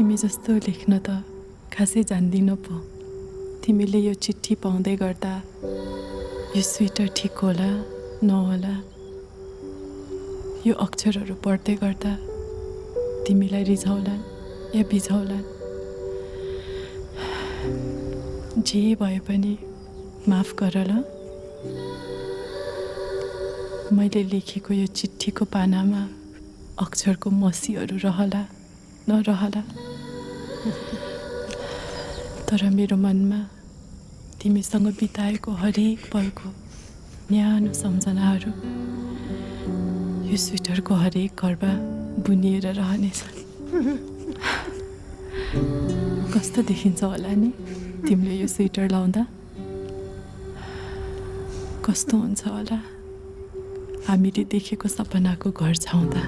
तिमी जस्तो लेख्न त खासै जान्दिन पो। तिमीले यो चिठी पाउँदै गर्दा यो स्वेटर ठिक होला नहोला, यो अक्षरहरू पढ्दै गर्दा तिमीलाई रिझाउलान् या बिझाउलान्। जे भए पनि माफ गर ल। मैले लेखेको यो चिठीको पानामा अक्षरको मसीहरू रहला नरहला, तर मेरो मनमा तिमीसँग बिताएको हरेक पलको न्यानो सम्झनाहरू यो स्वेटरको हरेक घरमा बुनिएर रहनेछन्। कस्तो देखिन्छ होला नि तिमीले यो स्वेटर लाउँदा? कस्तो हुन्छ होला हामीले देखेको सपनाको घर छाउँदा?